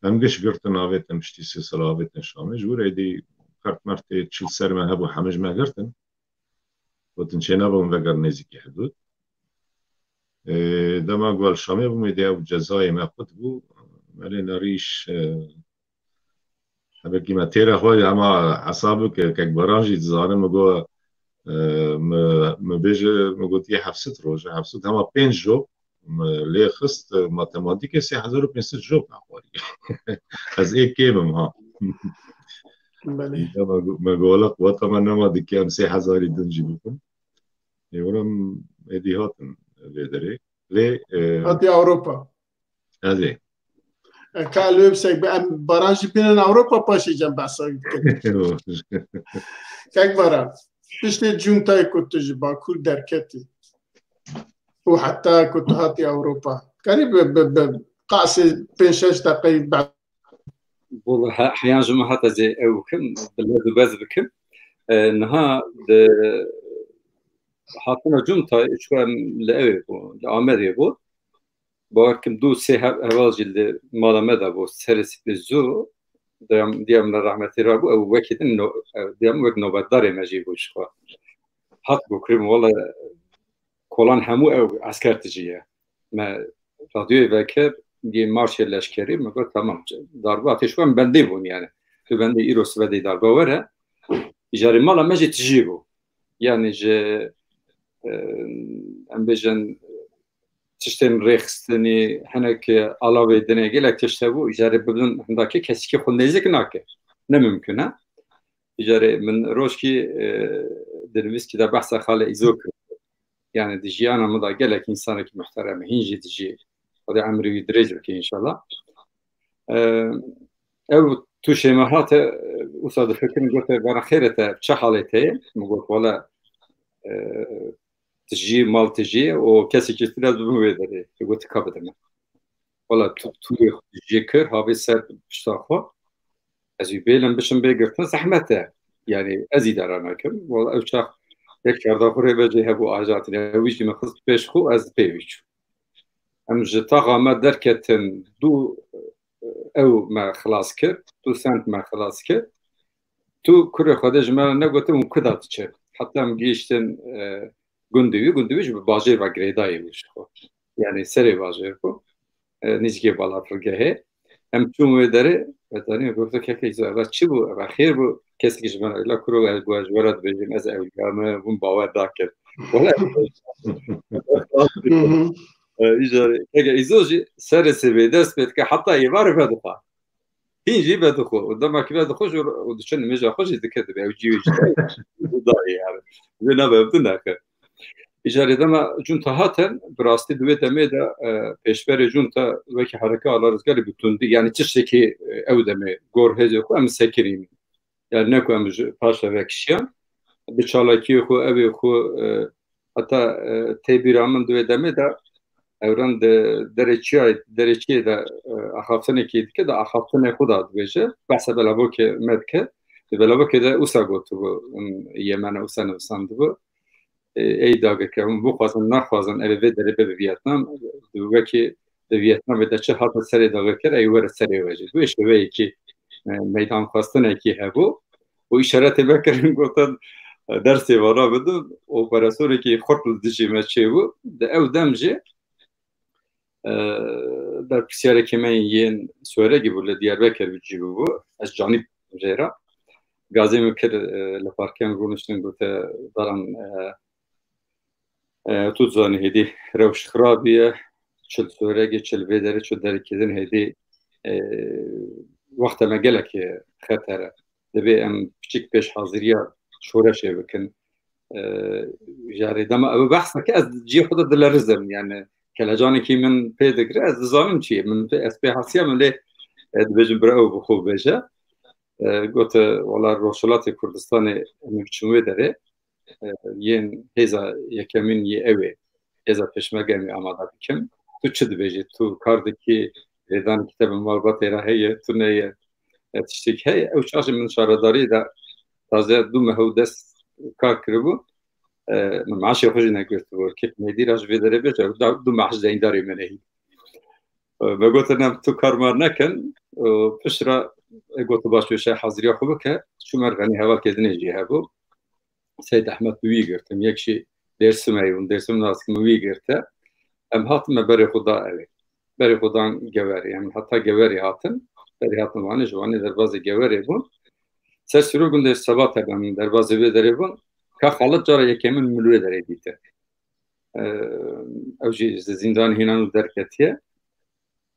Em giş girtin avêtin piştî sê sala avêtin Şamê. Ji wir êdî kert mertê çil ser me hebû, hemî ji me girtin. Gotin, çênabin vegerin nêzîkî hidûd. Ê, dema ku li Şamê bûm, êdî ew cezayê me qut bû. Melê Nerîş, e, hebekî me têra xwe, hema hesab bike, kek Baran jî dizane, min got, e, mi, mi bêje, min gotiye heft sed roj, heft sed hema pênc job, mi lê xist, e, matematîkê sê hezar û pênc sed job me xwarî. Ez ê kêm im ha. Belê. Îja me go-, me gola quweta me nema dike em sê hezarî din jî bikin. Ê, were em êdî hatin vê derê. Lê, e, Hatiye Ewropa. Ez ê. E, ka lê bi sek bi em Baran jî bînin Ewropa, paşê cem behsa bikin. Kek Baran, piştê cuntayê ku tu ji Bakur derketî û heta ku tu hatî Ewropa, karî bi, bi, bi qasê pênc şeş deqeyî be- Wala he-, heyan ji min hat ez ê ew bikim, bi lez û bez bikim. E, niha di hatina cuntayê, çku em li ewê bû, li Amedê bû. Bawer kim du sê he-, heval jî li mala me de bû, serê sipê zû, diyam, diyam li rehmetê rabû, ew wekî din no-, ew diyam wek nobetdarê me jî bû ji xwe. Hat bû kirim, wala kolan hemû ew esker tijî ye. Me radyoyê vekir, diyê marşê leşkerî, me got, tamam, darbe hatê ji xwe, em bendê bûn yani. Tu bendê îro sibe dê darbe were. Îjarê mala me jî tijî bû. Yani ji, e, em bêjin, tiştên rêxistinî, hinek alavê dinê, gelek tişt hebû, îjarê bibin hindakê kesikî xwe nêzik nake. Ne mimkun e. Îjarê min rojkî, e, di nivîskî de behsa Xalê Îzo kir. Yani di jiyana min de gelek însanekî muhterem e, hîn jî dijî. Xwedê emrê wî dirêj bike înşallah. E, ew tûşê me hate, e, wisa difikirin, gote, bana xêre te, çi halê te ye? Min got, wala, e, tijî, mal tijî û kesekî tune dibim wê derê. Got, ka bide min. Wala tu, tu jê kir, havê ser pişta xwe. Ez wî bêlim biçim bê girtin, zehmet e. Yani ez îdare nakim. Wala ew çax yek çarda xwe rê vecê hebû ajatine. Wî jî min xist pêş xwe, ez pê wî çûm. Em ji taxa me derketin, du ew me xilas kir, du sent me xilas kir. Tu kurê Xwedê ji me re negotin hûn ku da diçin. Heta em gihiştin, e, gundê wî, gundê wî ji bajêr ve girêdayê bû ji xwe. Yani serê bajêr bû. E, nêzîkê balafirgehê. Em çûn wê derê, Betanî gote, keke Îzo, eva çi bû? Eva xêr bû? Kesekî ji me re, ela kuro, ez got, ez ji we re dibêjim, ez ewliya me, hûn bawer dakir. Wala, e, îjarê, keke Îzo jî serê sivê dest pê dike, heta êvarê vedixwe. Hîn jî vedixwe. Û dema ki vedixwe jî û diçe nimêja xwe jî dike dibe. Ew cî wê jî dayê yani. Vê nabe ev din nake. Îcarê dema cunta hatin, bi rastî di wê demê de, e, pêşberê cunta wekî hereke Ala Rizgarî bi tundî, yani tiştekî, e, ew demê gor hêzê xwe em sekirîn. Yani ne ku em ji paş de vekişiyan. Bi çalakiyê xwe, evê xwe, e, heta, e, tê bîra min di wê demê de ewran di derê çiyayê, derê çiyê de, e, axaftinekî dike, di axaftinê xwe de dibêje. Behsa belavokê me dike. Di belavokê de wisa gotibû, em, Yemene wisa nivîsandibû. E, ey dagirker, hûn bixwazin, naxwazin, ev ê vê derê bibe Vietnam, di wekî di Vietnamê de çi hate serê dagirker, ey were serê we jî. Bi wê şêweyekî, e, meydanxwestinekî hebû û îşaretê me kirin, gotin, Dersê vana bidin, operasyorekî xurt li dijî me çêbû. Di ew dem jî, e, berpirsiyareke me yên Sweregî bû, li Diyarbekir bi cî bûbû. Ez canî jê re. Gazê min kir, e, li parkê em rûniştin, gote, Daran, e, e, tu dizanî hêdî rewş xirabî ye, çi li Sweregê, çi li vê derê, çi derekê din hêdî, e, wexta me gelekî xeter e. Divê em piçik pêşhaziriya şoreşê bikin. E, Jarê dema ew behs dike, ez cihê xwe de dilerizim. Yani kelecanekî min pê digire, ez dizanim çi ye. Min pê, ez pê hasiya min lê, e, dibêjim bira ew bi xwe bêje. E, gote, wala Rojhilatê Kurdistanê em ê biçin wê derê. E, yên hêza yekemîn yê ew ê. Hêza Pêşmerge em ê amade bikin. Tu çi dibêjî? Tu kar dikî, lêdanekî te bi malbatê re heye, tune ye, e, tiştek heye? Ew çaxê min şaredariyê de taze du meh û dest kar kiribû. E, min maaşê xwe jî negirtibû. Kêk mêdî re ji vê derê bêje, ew da du maaş zeyndar ê min heyî. E, me gotin, em tu kar mar nekin. E, pişt re, e, gotu, baş, wê şe haziriya xwe bike. Çûm Erxenî, hevalkê dinê jî hebû. Seyd Ehmed bi wî girtim. Yek jî Dêrsimê bûn, Dêrsim nas dikim, wî girte. Em hatin, me berê xwe da ew ê. Berê xwe dan Gewerê. Em heta Gewerê hatin. Berê hatin Wanê, ji Wanê derbazê Gewerê bûn. Ser sîrok gundê Sebat hebûn, em derbazê vê derê bûn. Ka Xalit cara yekemîn min li wê derê dîtin. E, ew jî ji zîndanê hînan û derketiye.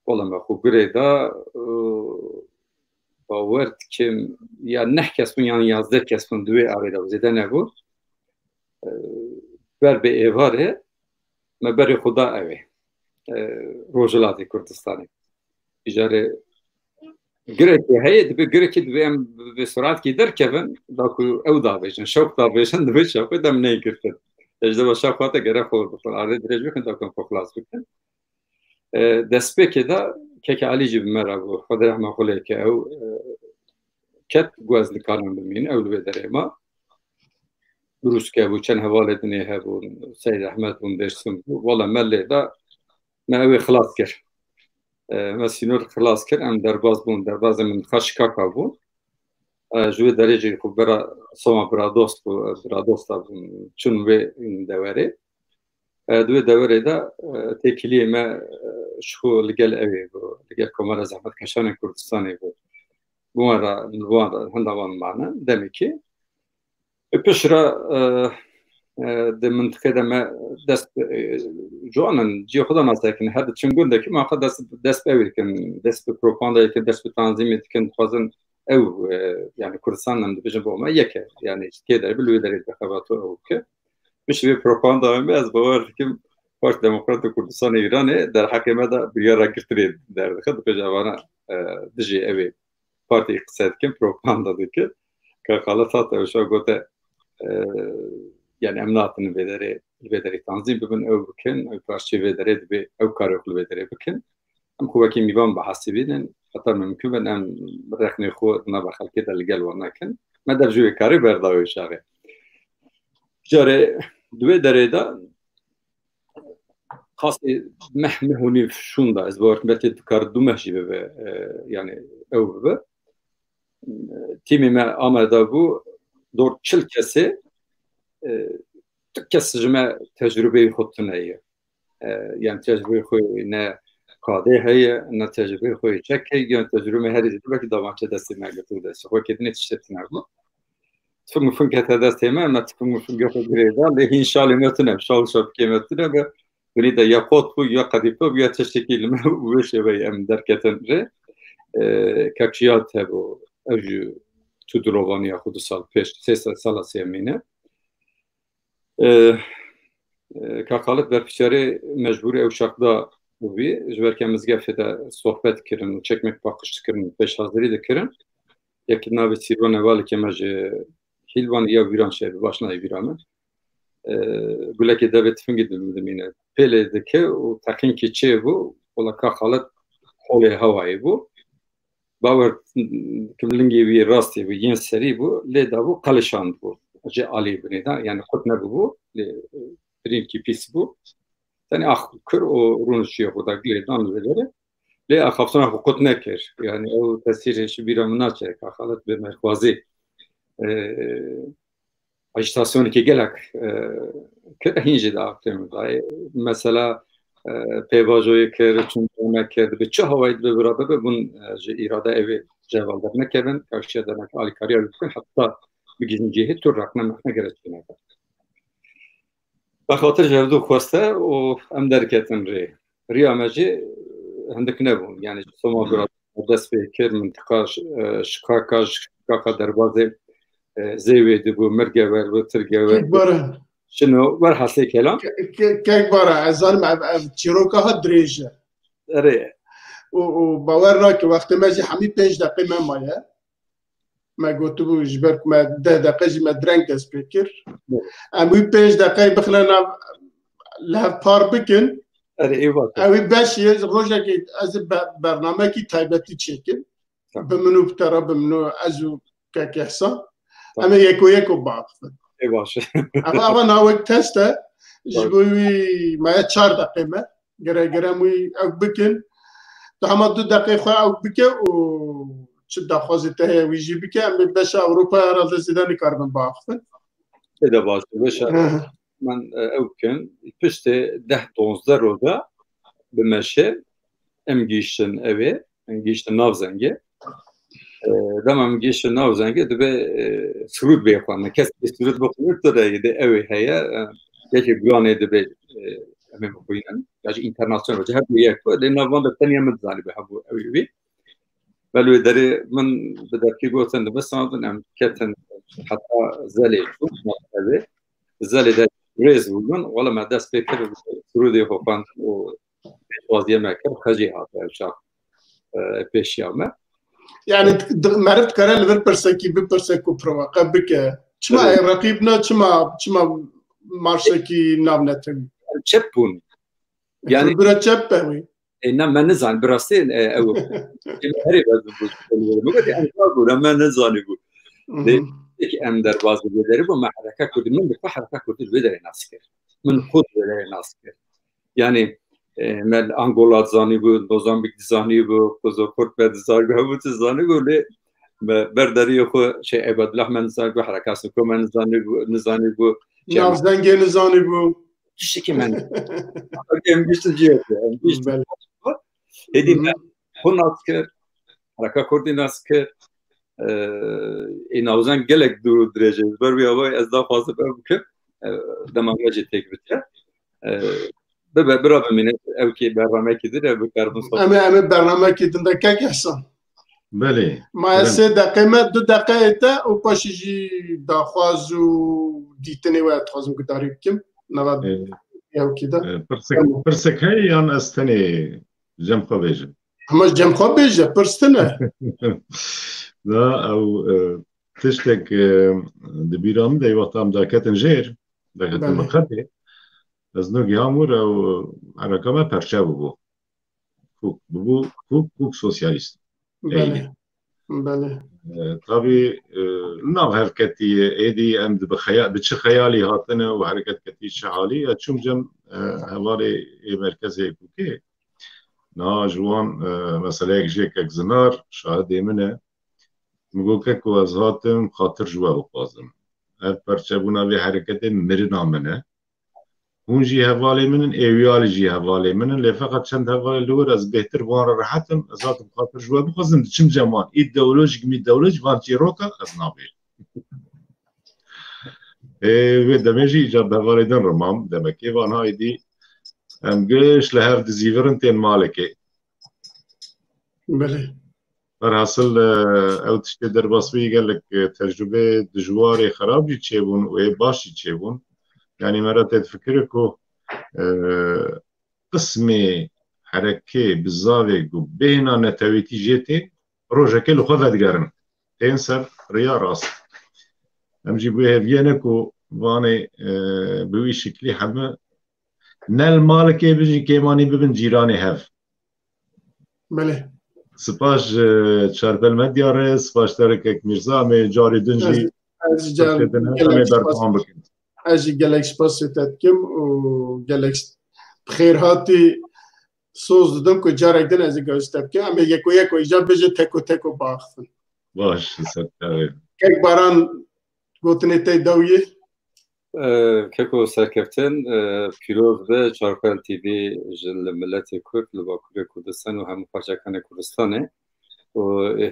Wala me xwe girê da, e, bawer dikim ya neh kes bûn yan yazdeh kes bûn di wê arê de, zêde nebû. E, ber bi êvarê me berê xwe da ew ê, e, Rojhilatê Kurdistanê. Îcarê girekê heye, dibe girekê dibe em bi, bi suretkî derkevin, da ku ew davêjin, şewq davêjin, dibe şewqê dem neyê girtin. Ji dema şewq hate gere xwe bi xwe arê dirêj bikin, da ku em xwe xilas bikin. E, destpêkê de Keke Alî jî bi me re bû. Xwedê rehma xwe lê ke ew, e, ket ku ez nikarim bimîn, ew li vê derê ma. Rûske bû, çend hevalê dinê hebûn, Seyd Ehmed bûn, Dêrsim bû. Wala me lê da, me ew ê xilas kir. E, me sînor xilas kir, em derbaz bûn, derbazê min xwe şikaka bûn. E, ji wê derê jî xwe bira Soma bira dost bû, bira dosta bûn, çûn wê dewerê. E, di wê dewerê de, e, têkiliyê me, e, ji xwe li gel ew ê bû, li gel Komara Zehmetkeşanên Kurdistanê bû. Bi wan re, li wan re, henda wan mane, demekî. E, piştre, e, e, di mintiqê de me dest, e, ciwan in, cihê xwe de nas dikin, her diçin gundekî, me xwe dest, dest bi ew dikin, dest bi propagandayê dikin, dest bi tanzîmê dikin, dixwazin ew, e, yani Kurdistan em dibêjin bo me yek e, yani tê derê bi li wê derê dixebato ew ke. Piştî vê propaganda me, ez bawer dikim Parti Demokrat û Kurdistanê Îranê derheqê me de biryara girtinê derdixe, dibêje evana, e, dijî ew ê partî qise dikin, propaganda dikin. Ka Xalit hat ew şew gote, e, yani em natin vê derê, li vê derê tanzîm bibin, ew bikin, ew parçeyê vê derê dibe, ew karê xwe li vê derê bikin. Em xwe wekî mîvan bihesibînin, heta mimkun bin em rexnê xwe di nava xelkê de li gel wan nekin. Me dev ji wê karê berdaye wê çaxê. Carê di wê derê de qasê meh, meh û nîv şûnda, ez bawer dikim belkî dikare du meh jî bibe, e, yani ew bibe. Tîmê me amade bû, dor çil kesê, e, tu kes ji me tecrûbeyê xwe tune ye. E, yani tecrûbeyê xwe ne kadê heye, ne tecrûbeyê xwe çek heye, yani tecrûbê herî zêde belkî davançe destê me girtibû destê xwe, kê dinê tiştê tune bû. Tifik mifik kete destê me, me tifik mifik xwe girê da, lê hîn şalê me tune, şal û şapikê me tune be. Binî de ya kot bû, ya qedîfe bû, ya tiştekî li me û wê şêveyê em derketin rê. E, Kekçiyat hebû, ew jî tu dilovaniya xwe du sal pêş, sê sal, sala sêyemîn e. E, e, Kak Xalid berpiçerê mecbûrî ew şertda bûbî, ji ber ke mizgeftê de sohbet dikirin û çekmek paqij dikirin, pêşhazirî dikirin. Yekî navê Sîrvan Hevalekê me ji Hîlvan ya Vîran şehî, baş nayê vîra min. E, gulekê devê tifingî dimîne. Pêlê dike û teqînkî çê bû, wela Kak Xalid holê hewayê bû. Bawer dikim lingê wî rastê bû, yên serî bû, lê dabû qelişand bû. Ji alî binê de, yani qut nebûbû, lê, e, birînkî pîs bû. Tenê ax kir û rûniştiye xwe da gilê dan li vê derê. Lê axaftina xwe qut nekir. Yani ew tesîrê ji bîra min naçe, Kak Xalid bê merxwazî. E, ajîtasyonekî gelek, e, kir, hîn jî de aktive dayê. Mesela, e, pêvajoyê kir, çûn me kir, bi çi hawayî dibe bira bibe, bûn, e, ji îrade ew ê ji heval dernekevin, karşiya dernek alîkariya wî bikin, heta bigihîn cihê tu rexne mexne gere çêneke. Bi xatir ji hevdû xweste û em derketin rê. Riya me jî hindik nebûn. Yani ji Soma bira dest pê kir, mintiqa ş-, e, Şikaka, Şikaka derbazê, e, Zêwê dibû, Mirgewer bû, Tirgewer Kek bû, Baran. Şino, werhasilê kelam. Ke-, ke-, Kek Baran, ez zanim ev, ev çîroka ha dirêj e. Erê. Û, û bawer nake, wextê me jî hemî pênc deqê me maye. Me gotibû, ji ber ku me deh deqe jî me direng dest pê kir. Evet. Em wî pênc deqeyê bixine nav, li hev par bikin. Erê, ê baş e. Em wî beşê rojekê ez ê be-, bernamekî taybetî çêkim. Tamam. Bi min û bi te re, bi min û ez û kek Ehsan. Tamam. Em ê yeko yeko biaxivin. Ê baş e. Eva, eva na wek test e. Ji Baş. bo wî me ye çar deqê me. Gere gere em wî ew bikin. Tu hema du deqê xwe ew bike û çi daxwazê te heye wî jî bike. Em ê beşa Ewropa herhalde zêde nikaribin biaxivin. Ê de baş e. Beşa Hı hı. Min, e, ew bikin. Piştê deh donzdeh roja bi meşe em gihiştin evê. Em gihiştin nav zengê. E, dema em gihiştin nav zengê dibe, e, sirûd bê xwendin. Kes bê sirûd bixwînin, tu de, de ew ê heye, e, yekê guranê dibe, e, em ê bixwînin. Ya jî înternasyonel, her du yek, lê nav van de tenya min dizanî be hebû ew ê wî. Belê wê derê min bi derkî gotin dibistandin, em ketin heta Zelê çûn, ev ê. Zelê de rêz bûbin, wala me dest pê kir, sirûdê xwe xwend û pêşwaziya me kir, xecê hate ew çax, e, pêşiya me. Yani, di-, meriv dikare li vir pirsekî bipirse ku provoke bike. Çima Tabii. ê reqîb ne, çima, çima marşekî navnetewî? Çep bûn. Yani Bira çep be wî. E, ne, me nizan, bi rastî, e, ew. Herê be bu, bu, bu, bu, bu, em kar bû, me nizanî bû. Hı hı. Lê, peki em derbaz bi vê derê bû, me hereka Kurdî, min bi xwe hereka Kurdî li vê derê nas kir. Min xwe li vê derê nas kir. Yani, e, me Angola dizanî bû, Mozambik dizanî bû, Kozo Kurt me dizanî bû, hemû dizanî bû, lê me ber deriyê xwe, şey, Ebadullah me dizanî bû, Hereka Siko me dizanî bû, nizanî bû, şey, Navzengê nizanî bû. Tiştekî me ne. Em giştin cihê xwe, em giştin. Belê. Hêdî me Hı hı. xwe nas kir, Hereka Kurdî nas kir. Ee, ê navzeng gelek dûr û dirêj e. Ji ber wî awayî ez daxwazim ev bikim. Ee, dema me jî têk biçe. Ee, bibe, bira bimîne, ew kê bernamekî din e, bikaribin sohbet. Em ê, em ê bernamekî din de kek Ehsan. Belê. Ma ez Belê. sê deqê me, du deqeyê te û paşî jî daxwaz û dîtinê we dixwazim guhdarî bikim. Nava Ee, yewkî de. ee, pirsek, Tamam. pirsek heye yan ez tenê cem xwe bêjim? Hema cem xwe bêje, pirs tune. Da ew, e, tiştek, e, di bîra min de wexta em daketin jêr, daketin Belê. min xetê. Ez nû giham wir ew hereka me perçe bûbû. Kûk bûbû, kûk, kûk sosyalîst. Belê. Eynî. Belê. E, tabî, e, nav hevketî êdî em di bi xeya-, bi çi xeyalî hatine û hereket ketî çi halî, ya çûm cem, e, hevalê ê merkezê Kûkê. Niha ji wan, e, meseleyek jê kek Zinar, şahidê min e. Min got, keko ez hatim, xatir ji we bixwazim. Ev perçebûna vê hereketê mirina min e. Hûn jî hevalê min in, ê wî alî jî hevalê min in, lê feqet çend hevalê li wir ez bêhtir bi wan re rehet im, ez hatim xatir ji we bixwazim, diçim cem wan. Îdeolojik mîdeolojik van çîroka ez nabêjim. Ê, wê demê jî îcar bi hevalê din re mam, demekê van ha êdî em giş li hev dizîvirin tên malekê. Belê. Berhasil, e, ew tiştê derbasbûyî gelek, e, tecrûbeyê dijwarê xerab jî çêbûn û ê baş jî çêbûn. Yanî me re tê difikire ku, e, qismê herekê bizavê ku bêhna netewîtî jê tê, rojekê li xwe vedigerin. Tên ser riya rast. Em jî bi wê heviyê ne ku vanê, e, bi wî şiklî heme ne li malekê bijî kêmanî bibin cîranê hev. Belê. Spas ji Çarpel Medya re, spas ji te re kek Mîrza, em ê carê din jî Ez, ez jî car-, fikir din, em ê gelek spas, berdewam bikin. Ez jî gelek spasê te dikim û gelek bi xêr hatî soz didim ku carek din ez ê gazî te bikim. Em ê yeko yeko îcar bêje teko teko biaxivin. Baş, ser çavê. Kek Baran, gotinê te dawiyê. Keko serkeftin, pîroz be Çarpel T V ji li miletê Kurd li Bakurê Kurdistan û hemû parçekanê Kurdistanê û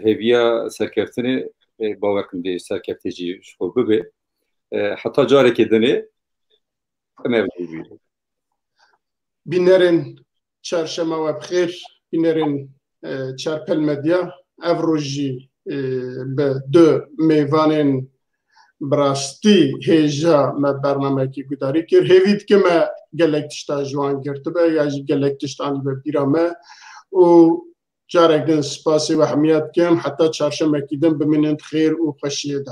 hêviya serkeftinê, bawer kim dê serkeftê jî ji xwe bibe. Heta carekê dinê, em ev bî. Bînerên Çarşema we bi xêr, bînerên Çarpel Medya. Ev roj jî bi du mêvanên bi rastî hêja me bernameyekî gudarî kir. Hêvî dikim me gelek tişta ji wan girtibe ya jî gelek tişt anîbe bîra me û carek din spasê we hemiya dikim. Heta çarşemekî din bimînin di xêr û xweşiyê de.